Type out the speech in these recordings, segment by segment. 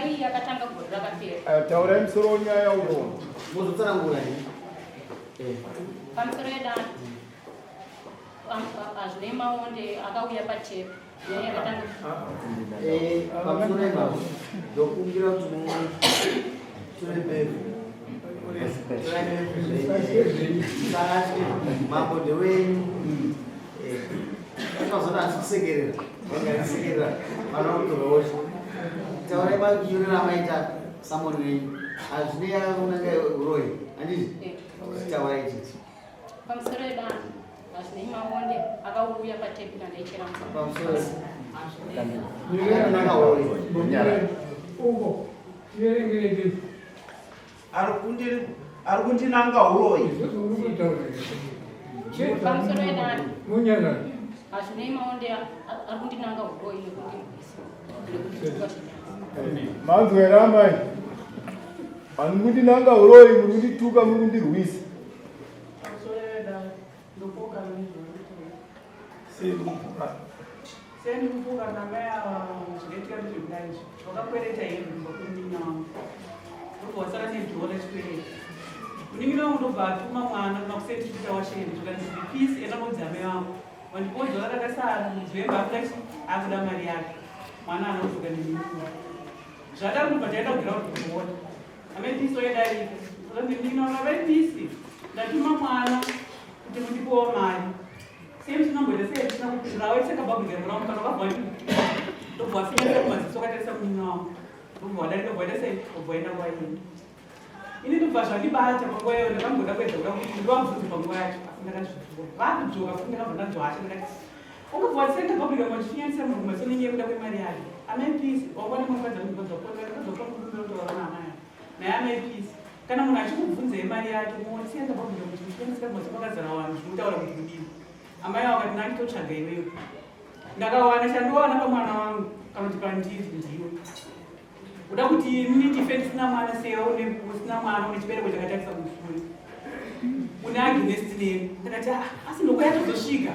Nyaya iyi yakatanga gore rakapera. Taurai musoro wenyaya uno. Mozotsanangura here? Pamusoro yedano hazvine maonde akauya patepu. Nyaya yakatanga. Pamusoro ipapo ndokumbira kuti mutore befu. Torai befu zvenyu. Musatye, mambo ndewenyu. Zvazona asi kusekerera. Vangasekerera vana kutorosha. Taurai manyorero amaita samoni wenyu. Hazvinei akunanga uroyi. Handiti? Taurai chiti. Pamusoro yedanho hazvinei maonde akauya patepi kandaichera mvura. Pamusoro. Nanga uroyi. Uko, tiverengere Ari kundinanga uroyi. Pamusoro yedanho Munyarara. hazvinei maonde ari kundinanga uroyi nekundirwisa nekundituka zvinyadzi. Manzwa here amai? Ani kundinanga uroyi, muri kundituka, muri kundirwisa. Sendikupuka namai ava, zvakaitika ndezvekudai izvi. Wakakwereta hembe kubva kumunin'ina wangu, ndobva wasara nedhora chikwereta. Munin'ina wangu ndobva atuma mwana makuseni tichikuita washeni, zvikanzi peace, enda unodza amai vangu wandipowo dhora rakasara. Muridzi wemba akuda chi akuda mari yake. Mwana haana kudzoka nemunin'ina. Zvadaro ndobva taenda kugiraundi kunoona amai Peace. Oyedarika zvikanzi, munin'ina wangu, amai Peace, ndatuma mwana kuti mundipowo mari. Sei muchinomboita sei tisina kupindura? Waise kabhabhugero rangu kana wakabva ndobva wafinyisa kumaziso, wakatarisa munin'ina wangu, ndobva wadarika, bva waita sei, ndobva waenda kwaini. Ini ndobva zvandibata panguva iyoyo. Ndakamboda kuedza kuda kuti ndivabvunze panguva yacho, asi ndakazvidzora. Vakudzoka futi, ndakabva ndanzwa hasha. Ndakati, ungabva watsenga bhabhugero wachifinyanisa munhu kumaziso nenyaya yekuda kwemari yake? Amai Peace, wakuva nemukadzi anobva kutaura naamai naye. Amai Peace, kana munhu achikubvunzai mari yake, motsenga bhabhugero kuti muchifinyanisa kumaziso kwakazara vanhu, zvinotaura kuti kudini? Amai avo vakati, nanditotsvaga iweyo, ndakawana chandowana pamwana wangu kana kuti pandiri ndiwe. Uda kuti inini ndife ndisina mwana sewe usina mwana, une chibereko chakatarisa kumusuri, une against nemi? Ndakati, "Ah, asi ndoko yatozosvika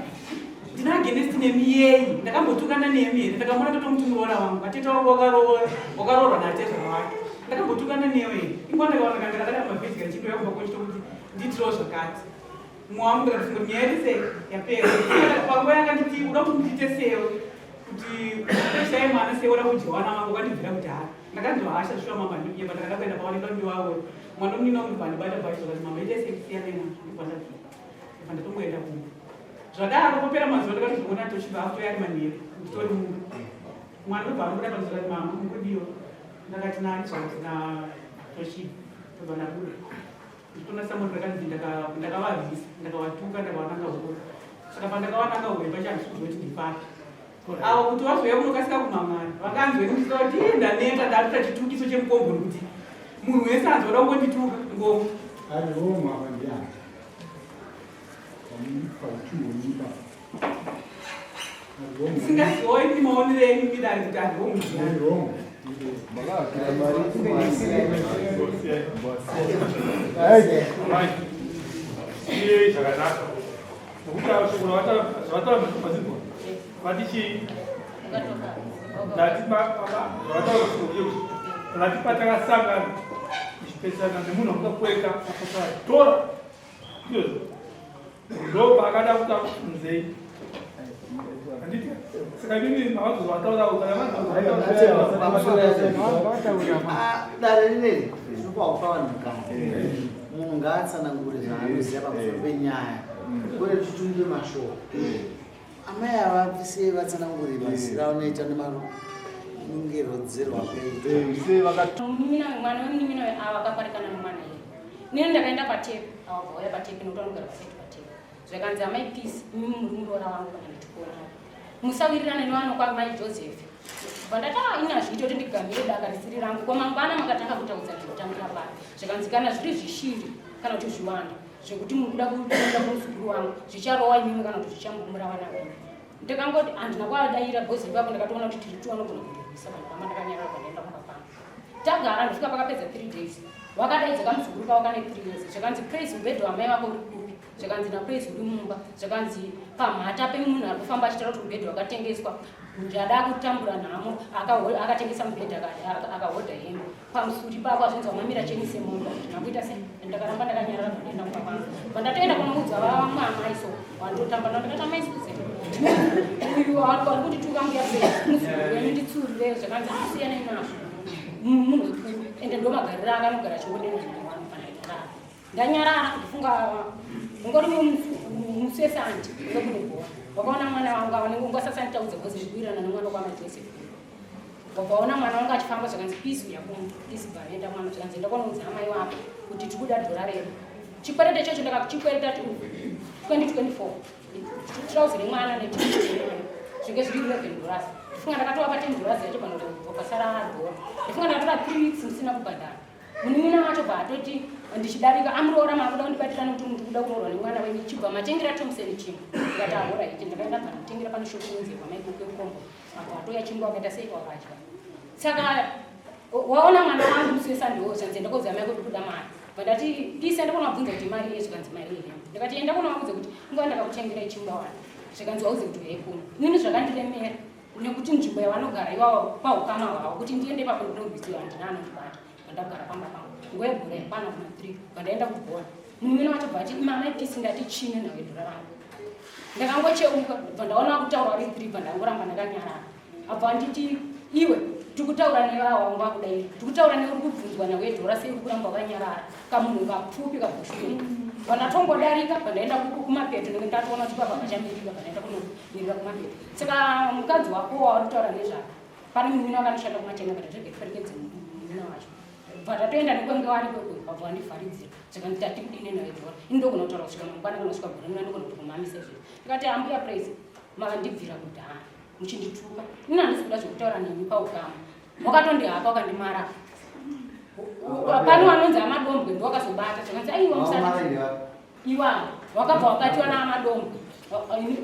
ndina against nemi yei? Ndakambotukana nemi here? Ndakamona totomuti muroora wangu, atete wangu wakaroorwa naatezvara wake. Ndakambotukana newe here? Inguva ndakaona kanga ndakada mavhezi kachito yakubva kochito kuti ndiitirewo zvakati mumwe wangu. Ndakatofunga kuti nyaya yese yapera panguva yakanditi uda kuti ndiite sewe kuti shai mwana sewe, uda kudya wana wangu wakandibvira kudhara. Ndakanzwa hasha zvishuwa mama ndiyeba. Ndakada kuenda pawanenda ndiwawe mwana munina wangu, ndibva ndibata bhacho kati, mama, ite sei, kusiyana nazvo. Ndibva ndabvira, ndibva ndatomboenda kumba. Zvadaro popera mazuva, ndakatozoona tosvika akutoya ari manheru, nditori mumba. Mwana ndobva anobuda panzira, mama, mukudiwa. Ndakati, nani? Zvakati na Toshiba. Ndobva ndabuda nditona samoni. Ndakanzi ndakavarwisa, ndakavatuka, ndakavananga hure. Saka pandakavananga hure pacho, handisi kuziva kuti ndipapi avo kuti vazouya kunokasika kumamari vakanzwa ini ndichitaura kuti, "Ii, ndaneta, ndatuta chitukiso chemukomboni kuti munhu wese anzoda kungondituka ngoma." Ari wrong apa ndiani? Pauchiunyika. Ari wrong. Singaziwo ini maonero enyu midari kuti ari wrong ndiani. Ari wrong. Makahakira mari. Iye zvakanaka nokuti shoko zvavataura mazinzwa vati chii? Ndati zvavataura shoko kuti vati patakasangana tichipesana nemunhu wamukakweka akatora izvozvo, ndo paakada kuti akubvunzei, handiti? Saka inini mavazozvataura kana Ah, dare rineri zvinopa kupa vanhu mukana. Munhu ngaatsanangure zvaanoziva pamusoro penyaya, kwete tichitunge mashoko. Amai ava bvisei vatsanangure mazira anoita nemanongerodzerwa akaita. Mwana wemunin'ina ava akaparikana nomwana iye. Nini ndakaenda patepi, ava bvauya patepi nokuti vanogara pasetu patepi. Zvakanzi, amai Peace, imi muri muroora wangu kana nditikuonai musawirirana nevano kwamai Joseph. Bva ndati, ah, ini hazviiti kuti ndigamire daka risiri rangu. Ko mangwana makatanga kutaudza zvinotangira pano. Zvakanzi, kana zviri zvishiri kana kuti zviwanda zvekuti muri kuda kuenda kumuzukuru wangu, zvicharowa imimi kana kuti zvichangumura vana venyu. Ndakangoti handina kwadaira bhozi ipapo. Ndakatoona kuti tiri tu anogona kundirwisa vanhu pama. Ndakanyarara pandaenda kumba pangu. Tagara ndosvika pakapedza 3 days, wakadaidza kamuzukuru kavo kane 3 years. Zvakanzi, Praise, mubhedha wamai vako uri kupi? Zvakanzi naPraise, uri mumba. Zvakanzi, pamhata pemunhu ari kufamba achitaura kuti mubhedha wakatengeswa. Ndada kutambura nhamo akatengesa mubhedha akahodha hembe pamusuri pako azvinzi wamamira cheni semombe ndinakuita se ndakaramba ndakanyarara pandaenda kumba kwangu pandatoenda kunoudza vamwe amai so wandotamba nao ndakati amai suze uyu ari kundituka mbuya muzukuru wenyu nditsurire zvakanzi asiyanai nazvo munhu ende ndomagariro ake anogara achingodena vanhu pandanyarara ndanyarara ndifunga ungori musesandi ndokunobhora wakaona mwana wangu aone ungasasanditaudza bhozi zvikuirana nemwana kwamajoseph wakaona mwana wangu achifamba zvakanzi peace uya kuno peace bvaenda mwana zvakanzi enda kwanoudza amai wako kuti tikuda dhora redu chikwerete chacho ndakakuchikwereta 2024 trouser remwana nechimwana zvinge zviri 11 dollars ndifunga ndakatovapa 10 dollars yacho pano pasara dhora ndifunga ndakatora 3 weeks musina kubhadhara Munin'ina wacho bva atoti ndichidarika amuroora makuda kundibatira nekuti muri kuda kuroorwa nemwana wenyu chibva matengera Thompson chingwa ndikati ahora ichi ndakaenda bva ndakutengera pane shopu inonzi kwamaikuke ukombo apo atoya chingwa akaita sei wakadya saka waona mwana wangu musi wesandiwo zvanzi enda koudza mai kuti kuda mari bva ndati pisa ndakona bvunza kuti mari iye zvikanzi mari iye ndikati enda kona vaudze kuti nguva ndakakutengera chingwa wani zvikanzi wauze kuti uyai kuno inini zvakandiremera nekuti nzvimbo yavanogara iwawo paukama hwavo kuti ndiende ipapo ndinorwidziwa handina anondibata Ndagara pamba pangu nguva yegore yakwana kuna 3 pandaenda kubhora munin'ina wacho bva ati mama ipisi ndati chine nawe dhora rangu ndakangocheuka bva ndaona kutaura vari 3 bva ndangoramba ndakanyarara abva anditi iwe tikutaura newe awa wangu akudai tikutaura newe uri kubvunzwa nawe dhora sei uri kuramba wakanyarara kamunhu kapfupi kabhushuri pandatongodarika pandaenda kumapeto nenge ndatoona kuti baba vachamirira pandaenda kunomirira kumapeto saka mukadzi wako wauri kutaura nezvake pane munin'ina wakanoshanda kumachena but atirege tiperekedze munin'ina wacho bva tatoenda nekwenge wari kwekwe wabva wandivharidzira zvikanzi tati kudini nawe dhora ini ndogona kutaura kusvika mangwana kana kusvika gore muna ndogona kuti kumamisa izvezvi ndikati ambuya praise makandibvira kudhara muchindituka ini handisi kuda zvekutaura nemi paukama wakatondihaka wakandimara pano vanonzi amadombwe ndowakazobata zvakanzi aiwa musati Iwavo wakabva wabatiwa naamadombwe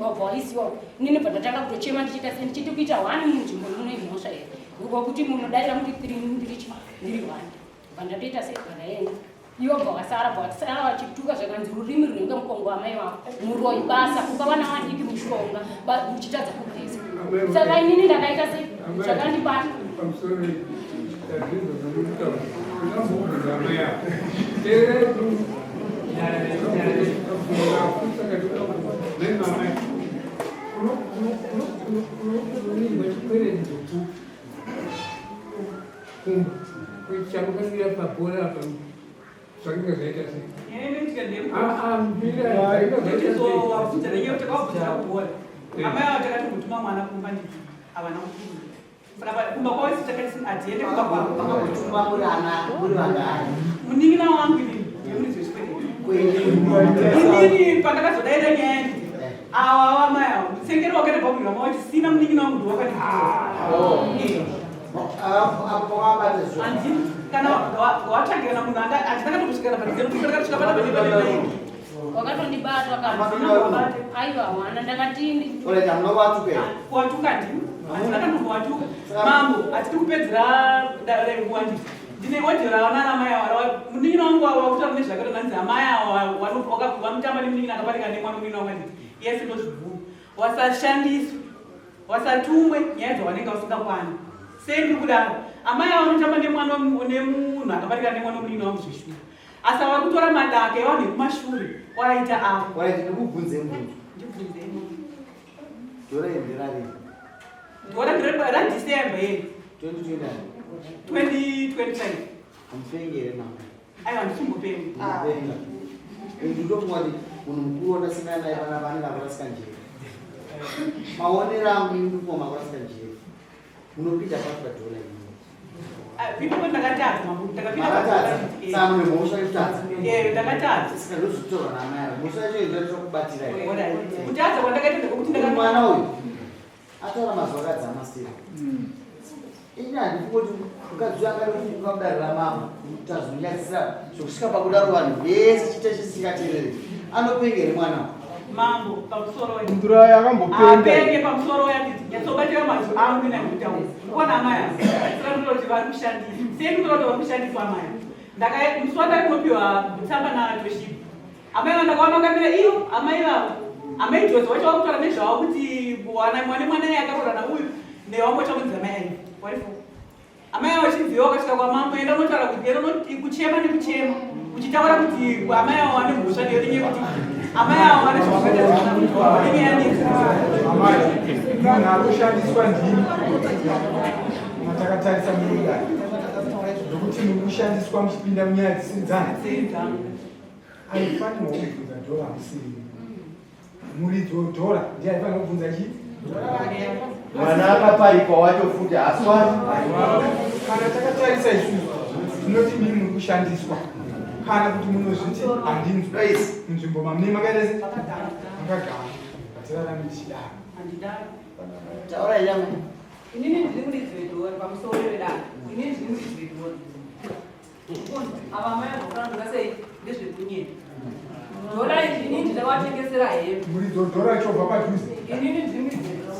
wabva waisiwa inini bva ndatanga kutochema ndichiita se ndichiti kuita one munzvimbo muno imhosva here wekuti munodaira muri three ndiri chi ndiri one bva ndatoita se bva ndaenda iwo bva wasara bva watisara vachituka zvakanzi rurimi runenge mukongo wamai wako muroyi basa kupa vana vadiki mushonga muchitadza kugeza saka inini ndakaita se zvakandibata pamusoro tazvinzwa zvamurikutaura unambobvunza amai avo teererai Chamukanira pabhora apa zvakanga zvaita sei? Amai avo takati kutuma mwana kumba nditi havana kupinda. Saka kumba kwavo isu takati hatiende kumba kwavo. Makambotuma muri ana muri vangani? Munin'ina wangu inini yemuridzi wechikwereti. Inini pandakazodaira nyaya nditi awa awa amai awa mutsengeri wakaita bhabhuri vama wati sina munin'ina wangu ndiwakati. Handini kana watsvagirana munhu anga handina katombosvikana padizeni kuti ndakatosvika pana pane pane pane. Wakatondibata kana aiwa mwana ndakati kuwatuka ndini handina kandombowatuka mambo hatidi kupedzera dare nguva nditi ndine odhero raona amai awa munin'ina wangu wakutaura nezvakato nhanzi amai awa vanotamba nemunin'ina akabarika nemwana munin'ina wangu anditi yese ndozvibvuma wasashandiswa wasatumwe nyaya dzawanenge usingakwani sei ndiri kudaro amai awa vanotamba nemwana nemunhu akabarika nemwana munin'ina wangu zveshuwa Asi ava kutora madaka evanhu ekumashure waita avo. Waiti ndikubvunze mubvunzo. Ndibvunze. Dhora iri nderarini? Dhora ndere raDecember yeri. 2020. 2025. Hamupenge here mama? Aiwa ndichimbopenga. Munopenga. Ndinofunga kuti munhu mukuru wandasangana naye panapa anenge akurasika njere. Maonero angu ini ndikufunga makurasika njere. Munopinda papi padhora iri? Ipapo ndakatadza mambo, ndakapinda Makatadza. Saka mune mhosva yekutadza. Eh, ndakatadza. Saka ndozvitaura naamai ava. Mhosva yacho ndoita kubatira here? Kutadza kwandakaita ndekuti ndakati mwana uyu ataura mazwi akadzama siri. Ini handifungi kuti mukadzi uyu angade kufunga kudare ramambo tazonyadzisa zvokusvika pakudaro vanhu vese chiita chisingateereri. Anopenga here mwana uyu? Mambo pamusoro Nduraya akambopenga. Apenge pamusoro yanditi nyatsobatira mazwi angu inandikutaura. Kona amai ava. Saka ndinoda kuti vari kushandisa. Sei ndinoda kuti vari kushandiswa amai ava? Ndaka musi wandari kunopiwa tsamba naToshiba. Amai ava ndakaona vakamira iyo amai vavo. Amai Jozi wacho vakutaura nezvavo kuti wana mwana mwana iye akaroora nauyu nevamwe vachakunzi amai aiva waripo. Amai avo vachinziva vakasvika kwamambo enda unotaura kuti enda unoti kuchema nekuchema uchitaura kuti amai avo vane mhosva nenyaya yekuti amai avo vane zvavakaita zvisina kuitwa nenyaya nedzi. Amai, munhu akushandiswa ndimi matakatarisa murudare nokuti muri kushandiswa muchipinda munyaya dzisiri dzangu. Aifanirwa kubvunza dhora musiri muridzi wedhora ndiye aifanirwa kubvunza chii mwana akaparikwa wacho futi haswari. Kana takatarisa isusu tinoti mii muri kushandiswa kana kuti munozviti handinzwi munzvimbo mamune makaita se makagara hatirarami tichidaro. Handidaro. Taura yamwe. Inini ndiri muridzi wedhora pamusoro wedare. Inini ndiri muridzi wedhora. Ava amai vanofanira sei ndezvekunyeka. Dhora iri inini ndakawatengesera hembe. Muridzi wedhora chobva padhuze. Inini ndiri muridzi wedhora.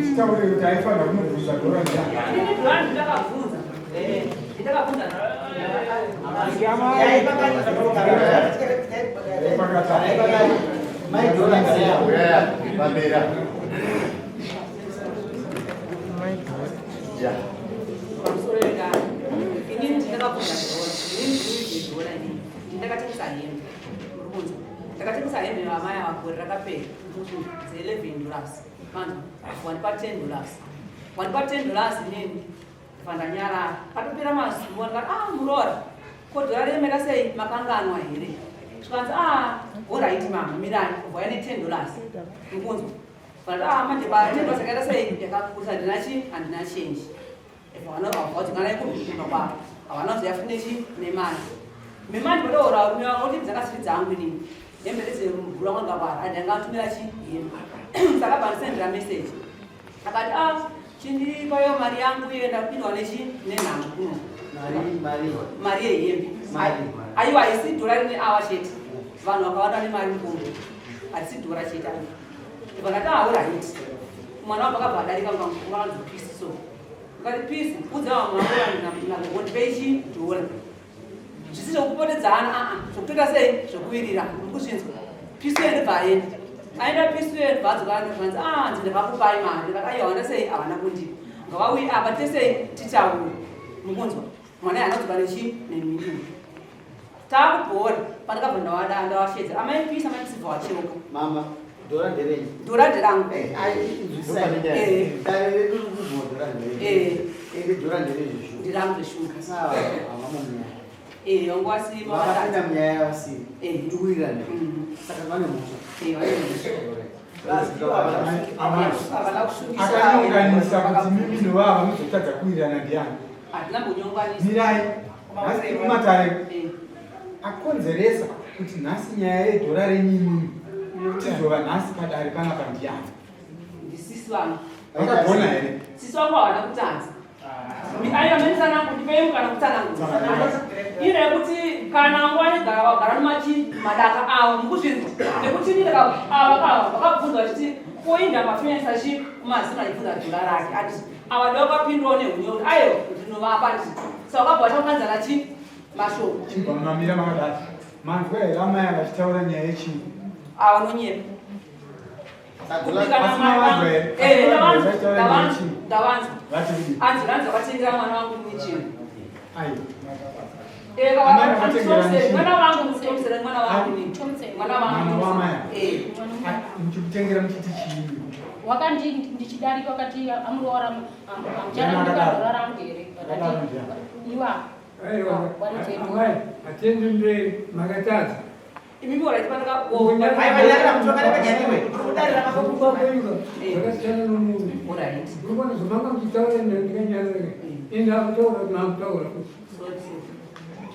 Chitaure kuti aifanira kumubvunza dhora ndiani. Inini dhora ndakabvunza. Ndakabvunza. Mai dhora Uyaya, pamberi. Ya. Pamusoro wedare. Inini ndakabvunza dhora. Inini ndiri muridzi wedhora inini. Ndakatengesa hembe. Muri kunzwa. Ndakatengesa hembe vamai ava gore rakapera. Dze 11 dollars. Manzwa. Wandipa 10 dollars. Wandipa 10 dollars inini. Ndanyarara. Patopera mazuva ndikati ah muroora. Ko dhora remera sei makanganwa here? Zvikanzi ah alright mama mirai kubva yaine 10 dollars. Mukunzwa. Vanoti ah manje pa 10 dollars yakaita sei yakakurisa handina chi handina change. Vana vadzingana ikumba kwavo. Havana kuzoya futi nechi nemari. Memari ndodaura varume vangu kuti dzakasiri dzangu inini. Hembe ndedzemubhuru wangu ngavara handangatumira chi hembe. Saka pandisendera message. Akati ah chindipayo mari yangu iye ndapindwa nechi nenhamo kuno. Mari mari. Mari yehembe. Mari. Aiwa haisi dhora rine awa chete. Vanhu vakawanda nemari mukombo. Hatisi dhora chete aiwa. Vakati ah alright. Mwana wangu akabva adarika vakanzi peace so. Vakati peace udza vamwe vangu nagogo ndipei chi dhora. Zvisi zvekupotedzana aa zvekutoita sei zvekuwirirana muri kuzvinzwa. Peace uye ndobva aenda. Aenda peace uye ndobva adzoka zvanzi ah nzi ndakakupai mari. Ndikati aiwa havana sei havana kundipa. Ngavauye apa tesei titaure. Mukunzwa. Mwana uyu anodzoka nechi nemhinduro. Taakubhora pandakabva ndawada ndawashedza amai peace amai peace bva wacheuka. Mama, dhora nderenyu. Dhora nderangu. Inzwisai. Dare redu riri kubvuma dhora nderenyu. Ende dhora nderenyu zvishuwa. Nderangu zvishuwa. Asi ava havamo munyaya. Vangu vasiri Vakapinda munyaya yavasiri. Tikuwirirana. Saka vane mhosva. Vane mhosva. Akanyonganisa kuti mimi novava muzotadza kuwirirana ndiani? Hatina kunyonganisa. Mirai. Nhasi tiri kumatare. Akonzeresa kuti nhasi nyaya yedhora renyu tizova nhasi padare panapa ndiani? Ndisisi vangu. Vakagona here? Sisi vangu havana kutadza. Aiwa menisanangu ndipei mukana kutsanangura. Ine yekuti kana nguva negara vagara nemachi madaka avo mukuzvinzwa. Nekuti ini ava kava vakabvunza vachiti koinda mafinansa chi kumazina achibvunza dhora rake ati ava ndivo vakapindurawo nehunyoro aiwa ndinovapa ati saka vakabva vachakanzana chi mashoko. Chibva mamira makadai. Manzwa here amai vachitaura nyaya yechii? Ava vanonyepa. Ndavanzwa. Anzi ranzi vakatengera mwana wangu muchini. Mwana wangu mutomusera mwana wangu ni. Mwana wangu. Muchikutengera muchiti chii? Wakandi ndichidarika wakati amuroora amucharangu rangu here? Iwa. Aiwa. Amai, atende mberi makatadza. Imimi waraiti pandaka Zvakasiyana nomunhu. Urikuona zvamanga muchitaura ndikanyarara. Ini ndakutaura kuti makutaura futi.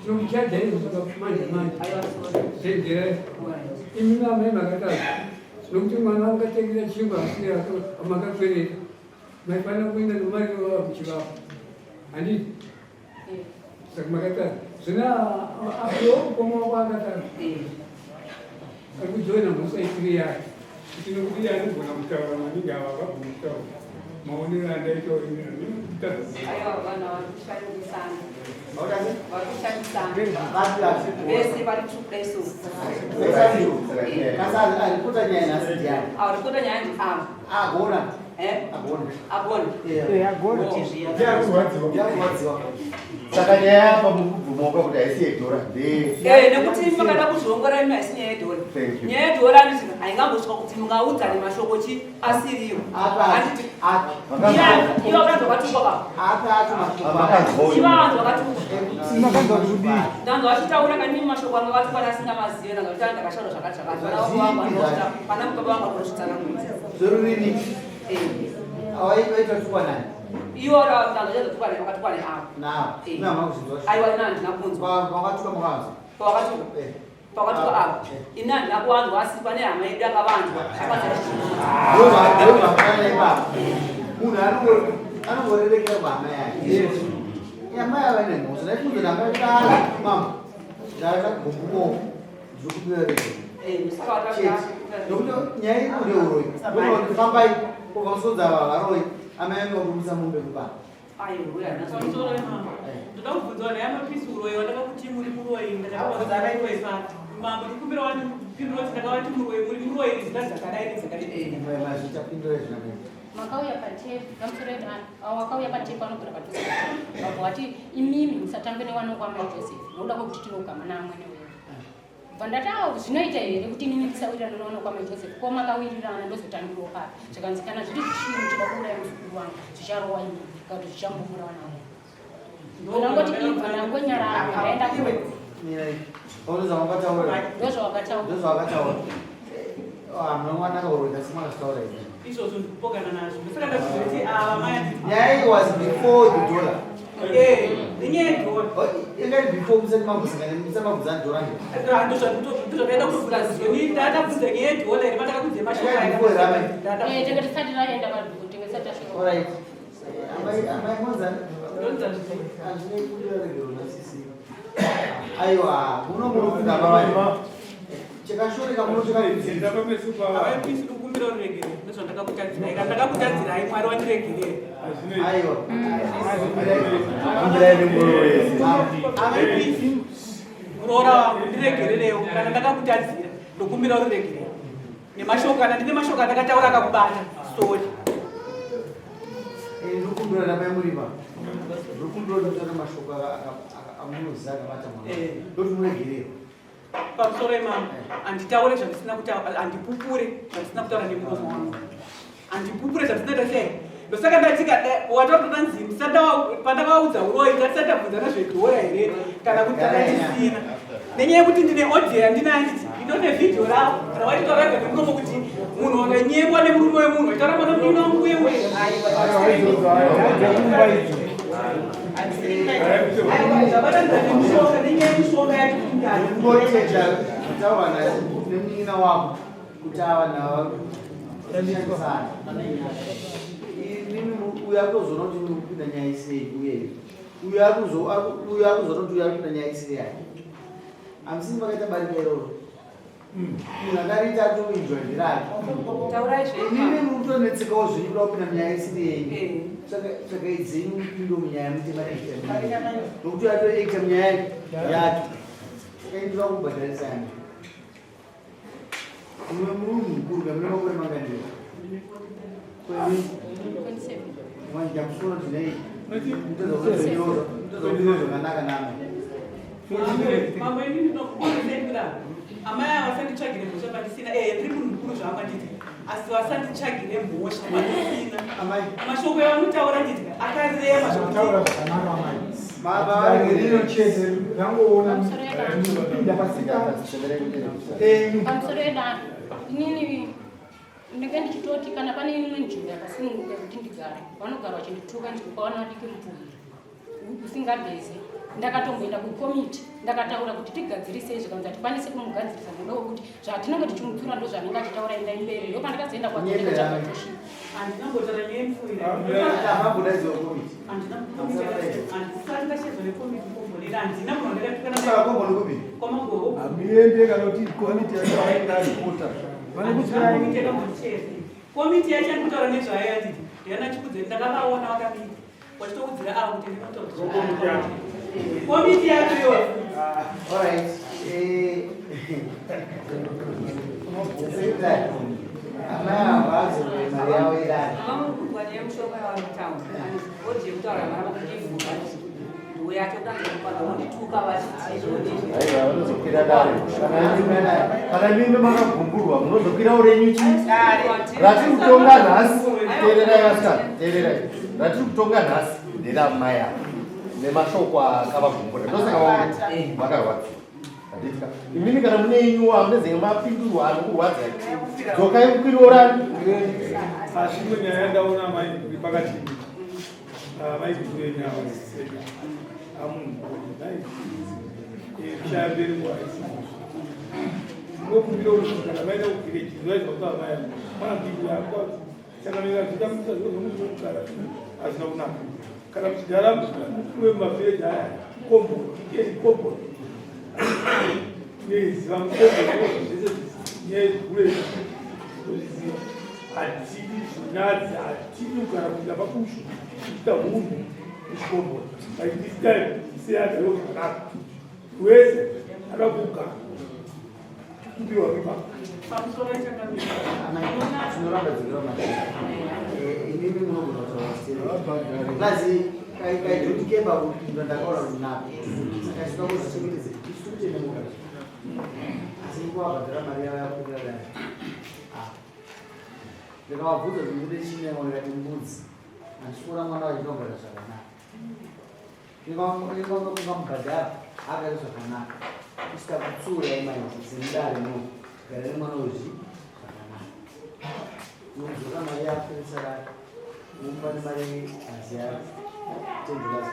Tinokuchaja izvozvo manje manje. Chenjerai. Imi amai makatadza. Nokuti mwana wakatengera chingwa asiri makakwereta. Maifanira kuenda nemari yovava kuchivako. Handiti? Saka makatadza. Zvino apo mukoma wako akatadza. Ari kujoina mhosva isiri yake. Kuti nokuti iye anogona kutaura maningi ava havagoni kutaura. Maonero andaitawo ini kutadza. Aiwa vanhu ava tichifanira kusana. Vari kushandisana vese vari two places. Aripota nyaya nhasi ndiani? Aripota nyaya ndi ava. Agona. Eh? Agona. Agona. Agona. Ndiyakurwadziwa. Saka nyaya yapa mukubvumawo kuti haisi yedhora ndee. Eh, nekuti makada kuzviongorora imi haisi nyaya yedhora. Thank you. Nyaya yedhora handiti haingambosvika kuti mungaudzane mashoko chi asiriwo. Handiti ivo vanhu vakatukwa baba. Ivo vanhu vakatukwa. Ndanzwa vachitaura kani mashoko anga vatukwa ndasingamazive ndanzwa vachitaura ndakashaura zvakati zvakati. Vana vangu vanoita vana mukaba vangu vanozvitsanangudza. Zvorurimi. Awaitwa nani? Ivo ndanzwa vachazotukwa ne vakatukwa neavo. Navo. Imi hamuna kuzvinzwa. Aiwa ini handina kunzwa. Vakatuka makanzwa. Pavakatuka. Pakatuka ava. Ini handina kuvanzwa asi pane hama yedu yakavanzwa. Ndozvafanana ipapo. Munhu anongorerekera kuhama yake. Amai ava ine mhosva. Ndaifunza ndakatara mama. Ndakagumbuko zvokupira regerero. Chete. Nokuti nyaya iri kude uroyi. Ndokuti fambai kubva musodza ava varoyi. Amai vange vakumisa mombe kubaba. Pamusoro wemambo ndoda kubvunza vanhu yamapisi uroyi wandakakuti muri muroyi ndakavaroyi mambo ndikumbira wandipindura kuti ndakavati muroyi muri muroyi nezita dzakadai nedzakadai. Mazvita pindura zvinamai. Makauya patepu pamusoro yedu avo vakauya patepu vanogara padhuze vabva vati imimi musatambe nevana kwamai Joseph nokuda kwekuti tinogama naamwene wenyu. Bva ndati awo zvinoita here kuti inini ndisawirirana nevana kwamai Joseph ko makawirirana ndozotangirawo papi zvikanzi kana zviri zvisvinu muchida kuuraya muzukuru wangu zvicharowa inini kana kuti zvichambomura vana vangu. Ndangoti ibva ndangonyarara ndaenda Iwe. Ndozvawakataura. Ndozvawakataura. Ndozvawakataura. Hamuna mwana akaurwa asi makazvitaura here? Izvozvo ndikupokana nazvo. Ndosaka ndakuzoti ava mai anditi. Nyaya iyi was before the dollar. Eh, nenyaya yedhora. Inga iri before musati mambosangana musati mabvunzana dhora nje. Ndozvakaenda kuvhura ziso. Ini ndakabvunza nyaya yedhora here patakabvunza mashoko Inga before here amai? Eh, tenge tisati taenda padhuku tenge tisati tasvika. All right. Amai amai monza. Hazvinei kumbira regero nasisi. Aiwa, muno munofunga baba. Chakashoreka muno chakabvunza. Avaipisi kukumbira ruregerero ndozvandakakutadzirai. Kana ndakakutadzirai Mwari wandiregerere. Aiwa. Kumbirai nemwoyo wese. Avaipisi muroora wangu ndiregererewo kana ndakakutadzira ndokumbira ruregerero. Nemashoko kana ndine mashoko andakataura akakubata sorry. Ndinokumbira namai muripa. Ndinokumbira kuti mutaure mashoko amunoziva akabata mwana. Ndoti muregerero. Pamusoro imambo handitaure zvandisina kutaura, handipupure zvandisina kutaura nemuromo wangu, handipupure zvandisina kuita sei. Ndosaka ndatika wataura nzi pandakavaudza uroyi tatisati tabvunzana zvedhora here kana kuti takatisina nenyaya yekuti ndine audio yandinayo nditi ndinone vhidhiyo ravo kana waitotaura wega nemuromo kuti munhu wakanyengwa nemurume wemunhu waitaura mwana munini wangu uye uye. Zvabatanidza nemishonga nenyaya yemishonga yacho kuti ndani. Ngoteja kutaura nemunin'ina wako kuti ava nava shandisana. Inini uyu akuzoona kuti uri kupinda nyaya isei uye uyu uyu akuzoona kuti uyu ari kupinda nyaya isiri yake. Hamusini makaita barika iroro. Munhu akariita atoinjwa ndirake. Taurai zvenyu. Inini muri kutonetsekawo zvenyu kuda kupinda munyaya isiri yenyu. Tsvakai dzenyu mupinde munyaya muite maekta nokuti atoekta munyaya yake. Saka ini ndoda kubhadharisa yani. Mumwe murume mukuru kamune makore manganiro. 27. Manja musoro ndinei. Mutozokundiro zvakanaka nami. Mambo inini ndinokukurudzai kudaro. Amai ava vasanditsvagire mhosva pandisina. Eh, ndiri munhu mukuru zvangu handiti. Asi vasanditsvagire mhosva pandisina. Amai. Mashoko avanotaura handiti akarema zvokuti. Taura zvakanaka amai. Baba Rino chete rangoona pinda pasika enyu. Pamusoro yedano inini ndinenge ndichitoti kana pane imwe nzvimbo yakasununguka yekuti ndigare vanogara vachindituka ndikupa vana vadiki mupfuhwira usingagezi. Ndakatomboenda kukomiti ndakataura kuti tigadzirisei zvikanzi hatikwanisi kumugadzirisa nokuda kwekuti zvatinenge tichimutsura ndozvaanenge achitaura endai mberi. Ndopandakazoenda kwatoshika. Handina kumbotaura nyaya yemupfuhwira. Hamambodaidzwa komiti. Handina komiti handisati ndashedzwa nekomiti kombonera handina munhu wandakatukana Saka komboni kupi? kwamagoro. Hamiende kana kuti komiti yacho aenda ripota. Komiti yakambondishedza. Komiti yacho yandikutaura nezvayo yanditi ndiyana Chikudzeni ndakavaona vakamira vachitoudzira avo kuti ndinotaura. Komiti yacho iyoyo. Alright. Amai ava vazorore mari yavo idare. Aiwa, vanozokwira dare. Kana imimi makagumburwa munozokwirawo renyu chii? Ratiri kutonga nhasi, teererai vasikana, teererai. Ratiri kutonga nhasi nderamai ava nemashoko akavagumbura. Ndosaka vakarwadziwa. Handiti ka? Imimi kana mune inyuwa munezenge mapindurwa anokurwadzai. Dzokai kukwiriorani. Asi imwe nyaya yandaona mai iri pakati mai kuenya seka amunhu dai kushaya mbereko haisi ndinokumbira kuti kana maida kukwira chinzwai zvakutaura mai mwana mudiki Changamira zvitambisa zviro zvomuchigara hazvina kunaka. Kana muchigara muwe mumavhireji aya komboni iyeni komboni neziva mukomboni zvese nyaya yezvigure tozviziva hatidi zvinyadzi hatidi kugara kuita pakushu kuita hunhu muchikomboni but this time seyagariwo zvakanaka wese ada kugara Tinoramba dzikira mashoko. Imimi munogona kutaura stereki. Plus kaidoti kupindwa ndakaona runako. Saka chinoda kuzvichengetedza isu tiri kutenda Asi kuvabhadhara mari yavo yakukwira dai. Ah. Ndikavabvunza kuti mude chii nemo ndikati mbudzi. Handisi kuona mwana wachinogara zvakanaka. Ungamubhadhara agare zvakanaka kusvika kutsiurai manje semudare no gara nemwana wezvi zvakanaka unodzoka mari yako yosara womupa nemari hazi yako tendera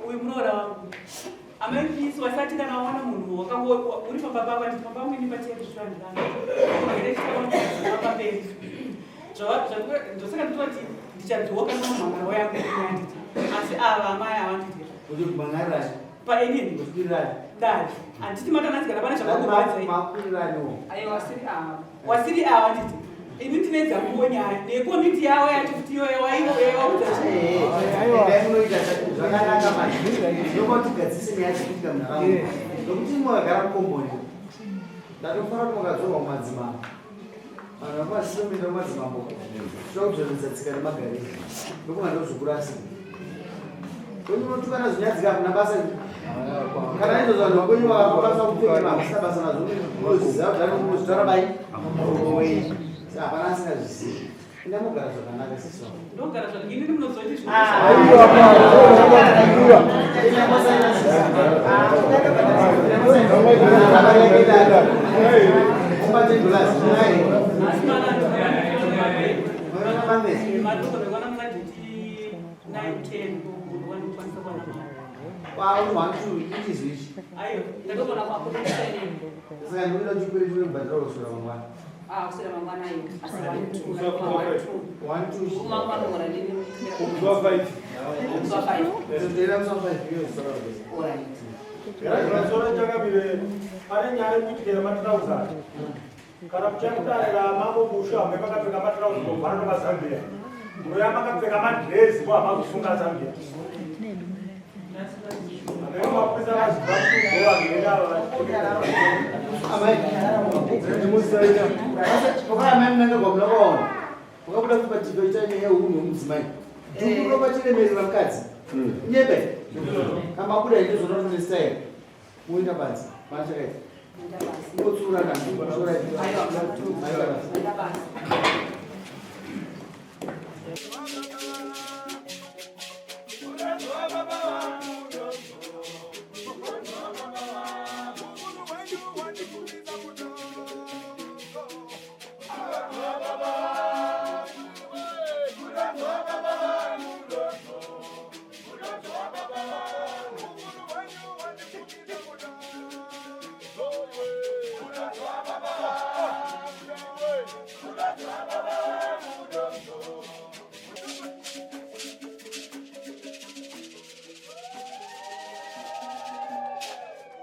uyu muroora wangu Amai Peace wasati kana waona munhu wakango uri pamba pako ati pamba mwini pachezvivanhu ndosaka nditoti ndichadzoka nomumhangaro yangu anditi asi ava amai ava nditi paenini dai handiti makanatsigana pane zvakakurwadzai wasiri ava nditi ini ndine dzanguwo nyaya nekomiti yavo yacho kuti iyoyo waivaudza chii zvakanaka manje ndokuti tigadzise nyaya dzekuitika munharaunda nokuti imwe vakagara mukomboni ndatofara kuti makadzorwa kumadzimambo vanhu vakwazisomenda kumadzimambo toda kudzvanidza tsika nemagariro ndokunga ndozvokurasa kwenyu unotukana zvinyadzika hakuna basa kana izvozvo vanhu vakwenyu vakakwanisa kupfeka makusina basa nazvo unoziva kuti anozvitaura bai muromo sa hapana asingazvizivi enda mogara zvakanaka sisi wangu ndogara zvakanaka inini munozoti Saka ndikuda chikwereti kubhadhara kuswera mangwana. Ah, kuswera mangwana ayo. Asi 1 2 1 2 1 2. Kuzuva 5. Kuzuva 5. Ndira kuzuva 5 iyo kuswera. All right. Pamusoro changamire pane nyaya yekuitika yematirauzi kana muchakudare ramambo Bushu hamwe makapfeka matirauzi kuvhara nemazambia munoya makapfeka madhirezi ko hamakusunga zambia ameno mapurisa vazibva kugoa vena Wakabuda kuti pachito ita nyaya yeunhu hwemudzimai. Dhuku ropa chiremerera mukadzi. Nyebe. Kamba buda ito zona tune style. Muinda panze. Pana chakaita. Ngotsura kana ngotsura. Aiwa. Maenda basi. Baba.